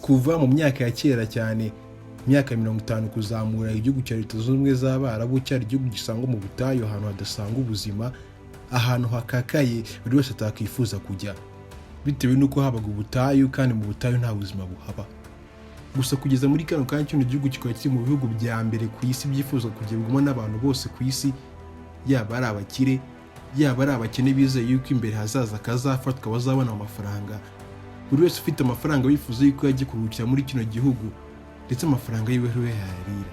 Kuva mu myaka ya kera cyane, imyaka 50 kuzamura, igihugu cya Leta Zunze Ubumwe z'Abarabu cyari igihugu gisangwa mu butayu, ahantu hadasanga ubuzima, ahantu hakakaye buri wese atakwifuza kujya, bitewe n'uko habaga ubutayu kandi mu butayu nta buzima buhaba. Gusa kugeza muri kano kanya, kino gihugu kikaba kiri mu bihugu bya mbere ku isi byifuza kugerwamo n'abantu bose ku isi, yaba ari abakire, yaba ari abakene, bizeye yuko imbere hazaza kazafatwa bazabona amafaranga. Buri wese ufite amafaranga wifuza yuko yajya kuruhukira muri kino gihugu, ndetse amafaranga yiwe ariwe yayarira.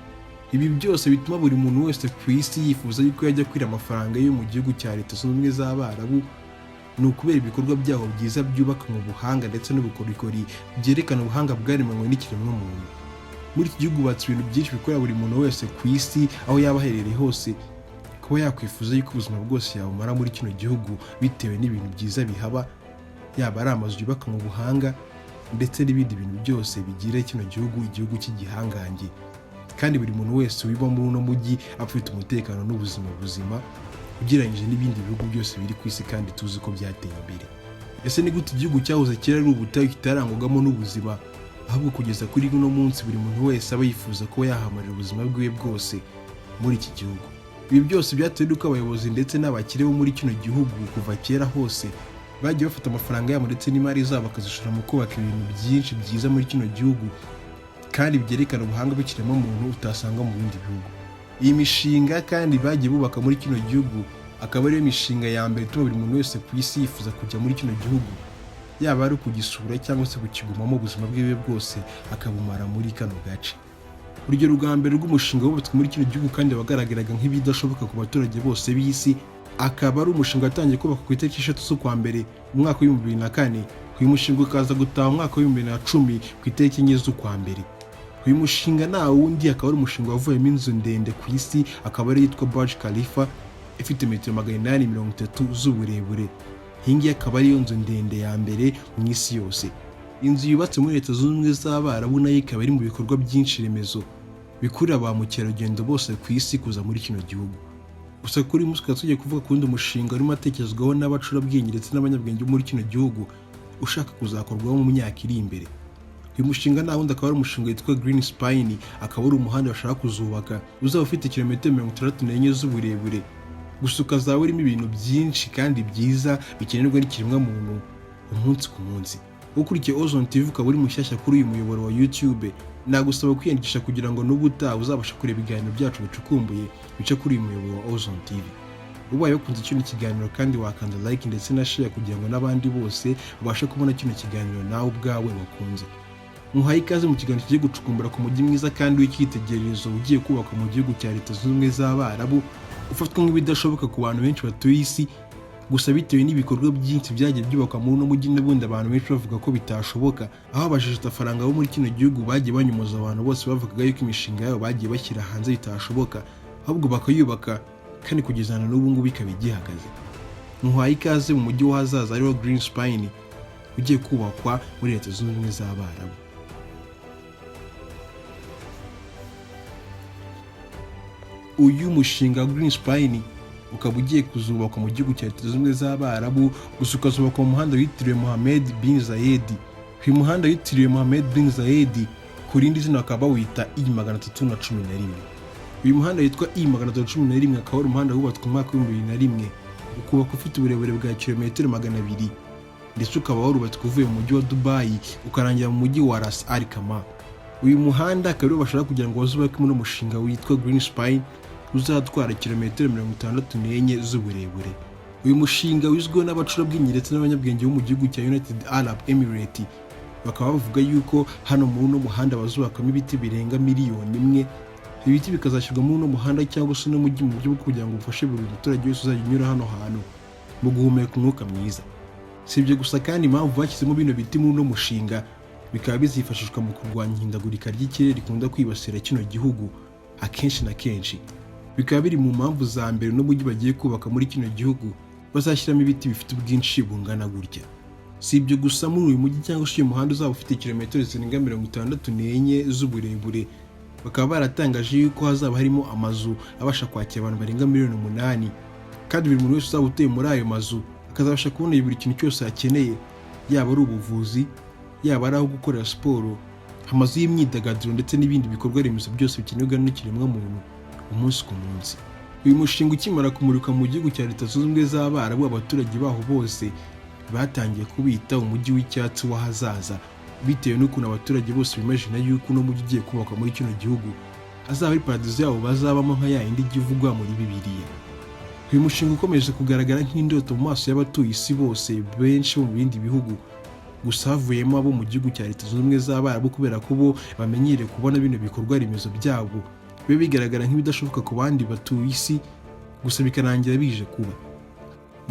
Ibi byose bituma buri muntu wese ku isi yifuza yuko yajya kwira amafaranga ye mu gihugu cya Leta Zunze Ubumwe z'Abarabu, ni ukubera ibikorwa byaho byiza byubaka mu buhanga ndetse n'ubukorikori byerekana ubuhanga bwaremanywe n'ikiremwamuntu. Muri iki gihugu hubatse ibintu byinshi bikorera buri muntu wese ku isi, aho yaba aherereye hose, kuba yakwifuza yuko ubuzima bwose yabumara muri kino gihugu, bitewe n'ibintu byiza bihaba, yaba ari amazu yubaka mu buhanga ndetse n'ibindi bintu byose bigira kino gihugu igihugu cy'igihangange. Kandi buri muntu wese wiba muri uno mujyi afite umutekano n'ubuzima buzima ugereranyije n'ibindi bihugu byose biri ku isi kandi tuzi ko byateye imbere. Ese ni gute igihugu cyahoze kera ari ubutayu kitarangwagamo n'ubuzima, ahubwo kugeza kuri uno munsi buri muntu wese aba yifuza kuba yahamarira ubuzima bwiwe bwose muri iki gihugu? Ibi byose byatewe n'uko abayobozi ndetse n'abakire bo muri kino gihugu kuva kera hose bagiye bafata amafaranga yabo ndetse n'imari zabo bakazishora mu kubaka ibintu byinshi byiza muri kino gihugu, kandi byerekana ubuhanga bw'ikiremwamuntu utasanga mu bindi bihugu. Iyi mishinga kandi bagiye bubaka muri kino gihugu akaba ariyo mishinga ya mbere ituma buri muntu wese ku isi yifuza kujya muri kino gihugu, yaba ari ukugisura cyangwa se kukigumamo ubuzima bwiwe bwose akabumara muri kano gace. Urugero rwa mbere rw'umushinga wubatswe muri kino gihugu kandi wagaragaraga nk'ibidashoboka ku baturage bose b'isi, akaba ari umushinga watangiye kubakwa ku itariki 3 z'ukwa mbere mu mwaka wa 2004. Uyu mushinga ukaza gutaha mu mwaka wa 2010 ku itariki 4 z'ukwa mbere. Uyu mushinga nta wundi, akaba ari umushinga wavuyemo inzu ndende ku isi, akaba ari yitwa Burj Khalifa, ifite metero 830 z'uburebure. Iyi ngiyi akaba ariyo nzu ndende ya mbere mu isi yose. Inzu yubatse muri Leta Zunze Ubumwe z'Abarabu nayo ikaba iri mu bikorwa byinshi remezo bikurura ba mukerarugendo bose ku isi kuza muri kino gihugu. Gusa kuri uyu munsi tukaba tugiye kuvuga ku wundi mushinga urimo atekerezwaho n'abacurabwenge ndetse n'abanyabwenge bo muri kino gihugu, ushaka kuzakorwaho mu myaka iri imbere. Uyu mushinga nta wundi, akaba ari umushinga witwa Green Spine, akaba ari umuhanda bashaka kuzubaka uzaba ufite kilometero 64 z'uburebure, gusa ukazaba urimo ibintu byinshi kandi byiza bikenerwa n'ikiremwamuntu umunsi ku munsi. Ukurikiye Ozone TV ukaba uri mushyashya kuri uyu muyoboro wa YouTube, nagusaba kwiyandikisha kugira ngo n'ubutaha uzabasha kureba ibiganiro byacu bicukumbuye bice kuri uyu muyoboro wa Ozone TV. Ubaye wakunze kino kiganiro kandi, wakanda like ndetse na share kugira ngo n'abandi bose babashe kubona kino kiganiro nawe ubwawe wakunze. Muhaye ikaze mu kiganiro kigiye gucukumbura ku mujyi mwiza kandi w'icyitegererezo ugiye kubakwa mu gihugu cya Leta Zunze Ubumwe z'Abarabu, ufatwa nk'ibidashoboka ku bantu benshi batuye isi. Gusa bitewe n'ibikorwa byinshi byagiye byubakwa muri uno mujyi n'ubundi abantu benshi bavuga ko bitashoboka, aho abajejetafaranga bo muri kino gihugu bagiye banyumoza abantu bose bavugaga yuko imishinga yabo bagiye bashyira hanze bitashoboka, ahubwo bakayubaka, kandi kugeza na n'ubu ngubu ikaba igihagaze. Muhaye ikaze mu mujyi w'ahazaza ariwo Green Spine ugiye kubakwa muri Leta Zunze Ubumwe z'Abarabu. Uyu mushinga wa Green Spine ukaba ugiye kuzubakwa mu gihugu cya Leta Zunze Ubumwe z'Abarabu, gusa ukazubakwa mu muhanda witiriwe Mohammed bin Zayed. Uyu muhanda witiriwe Mohammed bin Zayed, ku rindi zina bakaba bawita I 311. Uyu muhanda witwa I 311 akaba ari umuhanda wubatswe mu mwaka wa 2001, ukubaka ufite uburebure bwa kilometero 200, ndetse ukaba warubatswe uvuye mu mujyi wa Dubai ukarangira mu mujyi wa Ras Al Khaimah. Uyu muhanda akaba ariwo bashaka kugira ngo bazubakemo uno mushinga witwa Green Spine, uzatwara kilometero 64 z'uburebure. Uyu mushinga wizweho n'abacurabwenge ndetse n'abanyabwenge bo mu gihugu cya United Arab Emirates, bakaba bavuga yuko hano muri uno muhanda bazubakamo ibiti birenga miliyoni 1. Ibiti bikazashyirwa muri uno muhanda cyangwa se uno mujyi mu buryo bwo kugira ngo bufashe buri muturage wese uzajya unyura hano hantu mu guhumeka umwuka mwiza. Si ibyo gusa kandi, impamvu bashyizemo bino biti muri uno mushinga bikaba bizifashishwa mu kurwanya ihindagurika ry'ikirere rikunda kwibasira kino gihugu akenshi na kenshi. Bikaba biri mu mpamvu za mbere n'umujyi bagiye kubaka muri kino gihugu bazashyiramo ibiti bifite ubwinshi bungana gutya. Si ibyo gusa, muri uyu mujyi cyangwa se uyu muhanda uzaba ufite kilometero zirenga 64 z'uburebure, bakaba baratangaje yuko hazaba harimo amazu abasha kwakira abantu barenga miliyoni 8, kandi buri muntu wese uzaba utuye muri ayo mazu akazabasha kubona buri kintu cyose akeneye, yaba ari ubuvuzi, yaba ari aho gukorera siporo. Amazu y'imyidagaduro ndetse n'ibindi bikorwa remezo byose bikenerwa n'ikiremwamuntu umunsi ku munsi. Uyu mushinga ukimara kumurikwa mu gihugu cya Leta Zunze Ubumwe z'Abarabu, abaturage baho bose batangiye kubita umujyi w'icyatsi w'ahazaza, bitewe n'ukuntu abaturage bose bimajina yuko uno mujyi ugiye kubakwa muri kino gihugu azaba ari paradizo yabo bazabamo, nka ya yindi ijya ivugwa muri Bibiliya. Uyu mushinga ukomeje kugaragara nk'indoto mu maso y'abatuye isi bose, benshi bo mu bindi bihugu. Gusa havuyemo abo mu gihugu cya Leta Zunze Ubumwe z'Abarabu, kubera ko bo bamenyereye kubona bino bikorwa remezo byabo biba bigaragara nk'ibidashoboka ku bandi batuye isi, gusa bikarangira bije kuba.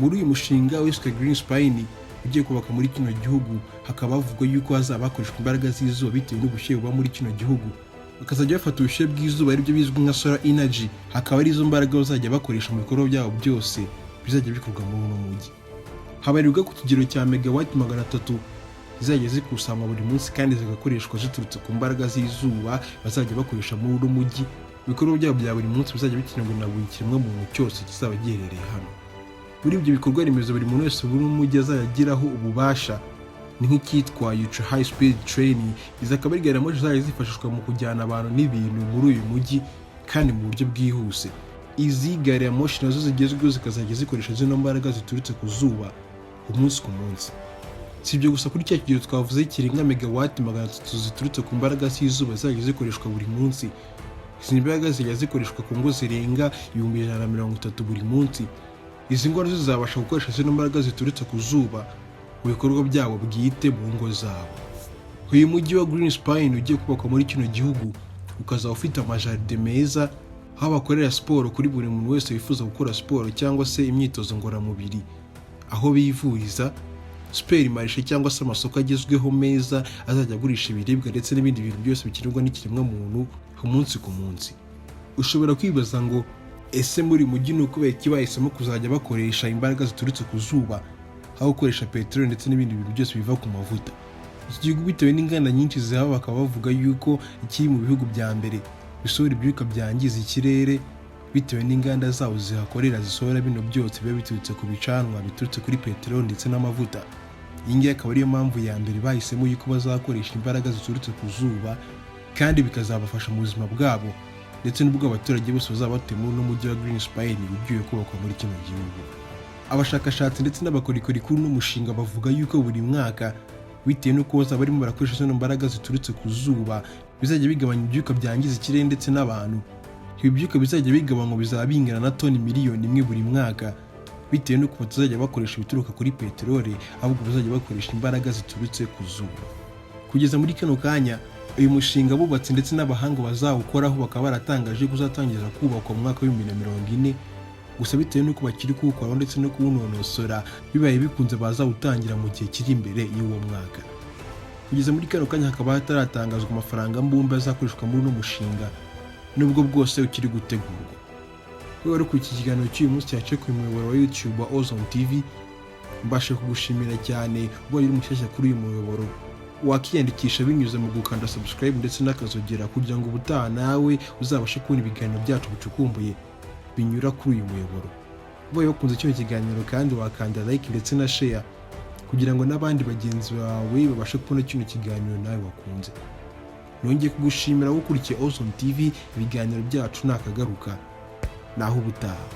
Muri uyu mushinga wiswe Green Spine ugiye kubaka muri kino gihugu, hakaba havugwa yuko hazaba hakoreshwa imbaraga z'izuba bitewe n'ubushyuhe buba muri kino gihugu. Bakazajya bafata ubushyuhe bw'izuba, aribyo bizwi nka solar energy, hakaba ari izo mbaraga bazajya bakoresha mu bikorwa byabo byose bizajya bikorwa muri uno mujyi. Habarirwa ku kigero cya megawati 300 zizajya zikusanywa buri munsi kandi zigakoreshwa ziturutse ku mbaraga z'izuba bazajya bakoresha muri uno mujyi. Ibikorwa byabo bya buri munsi bizajya bikenerwa na buri kiremwamuntu cyose kizaba giherereye hano. Muri ibyo bikorwa remezo buri muntu wese muri uno mujyi azajya agiraho ububasha ni nk'icyitwa Ultra High Speed Train. Izi akaba ari gari ya moshi zizajya zifashishwa mu kujyana abantu n'ibintu muri uyu mujyi kandi mu buryo bwihuse. Izi gari ya moshi nazo zigezweho zikazajya zikoresha zino mbaraga ziturutse ku zuba umunsi ku munsi. Si ibyo gusa, kuri cya kigero twavuze kirenga megawati 300 ziturutse ku mbaraga z'izuba zizajya zikoreshwa buri munsi, izi mbaraga zijya zikoreshwa ku ngo zirenga 130,000 buri munsi. Izi ngo nazo zizabasha gukoresha zino mbaraga ziturutse ku zuba mu bikorwa byabo bwite mu ngo zabo. Uyu mujyi wa Green Spine ugiye kubakwa muri kino gihugu ukazaba ufite amajaride meza, aho bakorera siporo kuri buri muntu wese wifuza gukora siporo cyangwa se imyitozo ngororamubiri, aho bivuriza, supermarché cyangwa se amasoko agezweho meza azajya agurisha ibiribwa ndetse n'ibindi bintu byose bikenerwa n'ikiremwamuntu umunsi ku munsi. Ushobora kwibaza ngo: "Ese muri mujyi ni ukubera iki bahisemo kuzajya bakoresha imbaraga ziturutse ku zuba aho gukoresha peteroli ndetse n'ibindi bintu byose biva ku mavuta?" Iki gihugu, bitewe n'inganda nyinshi zihaba, bakaba bavuga yuko kiri mu bihugu bya mbere bisohora ibyuka byangiza ikirere, bitewe n'inganda zabo zihakorera zisohora bino byose biba biturutse ku bicanwa biturutse kuri peteroli ndetse n'amavuta. Iyi ngiyi akaba ariyo mpamvu ya mbere bahisemo yuko bazakoresha imbaraga ziturutse ku zuba, kandi bikazabafasha mu buzima bwabo ndetse n'ubwo abaturage bose bazaba batuye muri uno mujyi wa Green Spine ugiye kubakwa muri kino gihugu. Abashakashatsi ndetse n'abakorikori kuri uno mushinga bavuga yuko buri mwaka, bitewe n'uko bazaba barimo barakoresha zino mbaraga ziturutse ku zuba, bizajya bigabanya ibyuka byangiza ikirere ndetse n'abantu. Ibi byuka bizajya bigabanywa bizaba bingana na toni 1 miliyoni buri mwaka, bitewe n'uko batazajya bakoresha ibituruka kuri peteroli, ahubwo bazajya bakoresha imbaraga ziturutse ku zuba. Kugeza muri kano kanya, uyu mushinga bubatse ndetse n'abahanga bazawukoraho bakaba baratangaje ko uzatangira kubakwa mu mwaka wa 2040. Gusa bitewe n'uko bakiri kuwukoraho ndetse no kuwunonosora, bibaye bikunze bazawutangira mu gihe kiri imbere y'uwo mwaka. Kugeza muri kano kanya hakaba hataratangazwa amafaranga mbumbe azakoreshwa muri uno mushinga, nubwo bwose ukiri gutegurwa. Wowe wari ku iki kiganiro cy'uyu munsi cyaciye ku muyoboro wa YouTube wa Ozone TV, mbashe kugushimira cyane. Ubaye uri mushyashya kuri uyu muyoboro, wakiyandikisha binyuze mu gukanda subscribe ndetse n'akazogera, kugira ngo ubutaha nawe uzabashe kubona ibiganiro byacu bicukumbuye binyura kuri uyu muyoboro. Ubaye wakunze kino kiganiro kandi, wakanda like ndetse na share, kugira ngo n'abandi bagenzi bawe babashe kubona kino kiganiro nawe wakunze. Nongeye kugushimira wowe ukurikiye Ozone TV. Ibiganiro byacu nakagaruka, naho ubutaha.